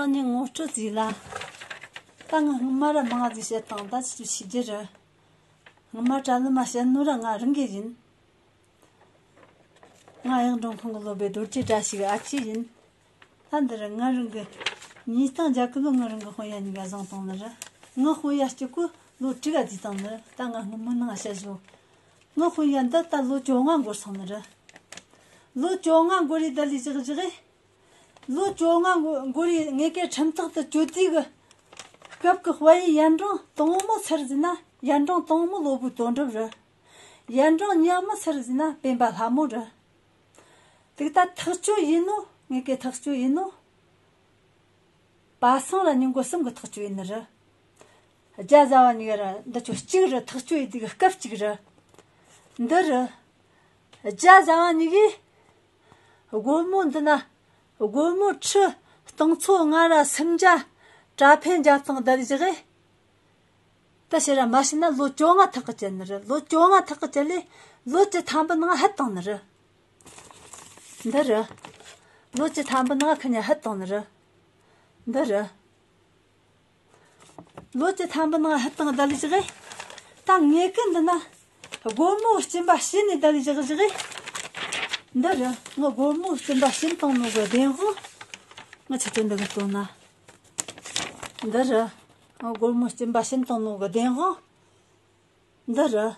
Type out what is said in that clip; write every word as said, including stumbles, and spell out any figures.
ནས་ངོ་སྤྲོད་ཅིག་ལ། ད་ང་སྔོན་མ་ར་མང་ཟིག་བཤད་དང་ད་ཅི་ཞིག་རྒྱུ་རེད། སྔོན་མ་དྲ་ལམ་མ་བཤད་ནོ་ར་ང་རང་གི་ཡིན། ང་གཡུང་དྲུང་ཁོང་གི་སློབ་དཔོན་རྡོ་རྗེ་བཀྲ་ཤིས་ཀྱི་ཨ་ཅེ་ཡིན། ད་འདི་རུ་ང་རང་གི་ཉིས་སྟོང་བརྒྱད་ཀྱི་ལོ་ང་རང་གི་དཔོན་ཡ་གཉིས་ཀ་བཟུང་བཏང་ནི་རེད། ང་དཔོན་ཡ་གཅིག་གོ་ལོ་དྲུག་ག་བསྡུས་བཏང་ནི་རེད། ད་ང་སྔོན་མ་ནང་བཤད་ཞོ། ང་དཔོན་ཡ་འདི་ད་ལོ་བཅོ་ལྔ་འགོར་སོང་ནི་རེད། ལོ་བཅོ་ལྔ་འགོར་རི་ད་ལི་བཞག་བཞག་གི། ལོ་བཅོ་ལྔ་འགོར་རི་ངེད་ཀའི་ཁྲིམས་ཐག་ཏུ་གཅོད་དུས་གི་སྐབས་ཀྱི་དཔལ་ཡུལ་ཡར་འབྲོང་དང་མོ་སར་ཟིན་ན་ཡར་འབྲོང་དང་མོ་སློབ་བུའི་དོན་གྲུབ་རེད། ཡར་འབྲོང་ཉག་མོ་སར་ཟིན་ན་སྤེན་པ་ལྷ་མོ་རེད། དེ་ད་ཐག་གཅོད་ཡིན་ནོ། ངེད་ཀའི་ཐག་གཅོད་ཡིན་ནོ། པ་སངས་ལ་ཉིན་གོ་གསུམ་གི་ཐག་གཅོད་ཡིན་ནི་རེད། རྒྱ་བཟའ་བ་གཉིས་ཀ་ར་འདི་ཆོ་གཅིག་རེད། ཐག་གཅོད་ཡིན་དུས་སྐབས་གཅིག་རེད། འདི་རེད། རྒྱ་བཟའ་བ་གཉིས་ཀས་སྒོར་མོ་འདི་ན་སྒོར་མོ་ཁྲི་སྟོང་ཚོ་ལྔ་ར་སུམ་བརྒྱ་དྲ་ཕན་རྒྱབ་སྟངས་བསྡད་བཞག་གི། ད་ཕྱིར་ར་མ་ཤི་ན་ལོ་བཅོ་ལྔ་ཐག་གི་བཅད་ནི་རེད། ལོ་བཅོ་ལྔ་ཐག་གི་བཅད་ལས་ལོ་བཅུ་ཐམ་པའི་ནང་ཧད་བཏང་ནི་རེད། འདི་རེད། ལོ་བཅུ་ཐམ་པའི་ནང་ཁི་ཉ་ཧད་བཏང་ནི་རེད། འདི་རེད། ལོ་བཅུ་ཐམ་པའི་ནང་ཧད་བཏང་བསྡད་བཞག་གི། ད་ངེད་ཀི་འདི་ན་སྒོར་མོ་སྦྱིན་པ་བྱིན་ནས་བསྡད་བཞག་བཞག་གི། འདི་རེད། ང་སྒོར་མོ་སྦྱིན་པ་བྱིན་བཏང་ནོ་གི་བདེན་དཔང་ང་ཆི་དོན་འདི་གི་སྟོན་ན། འདི་རེད། ང་སྒོར་མོ་སྦྱིན་པ་བྱིན་བཏང་ནོ་གི་བདེན་དཔང་འདི་རེད།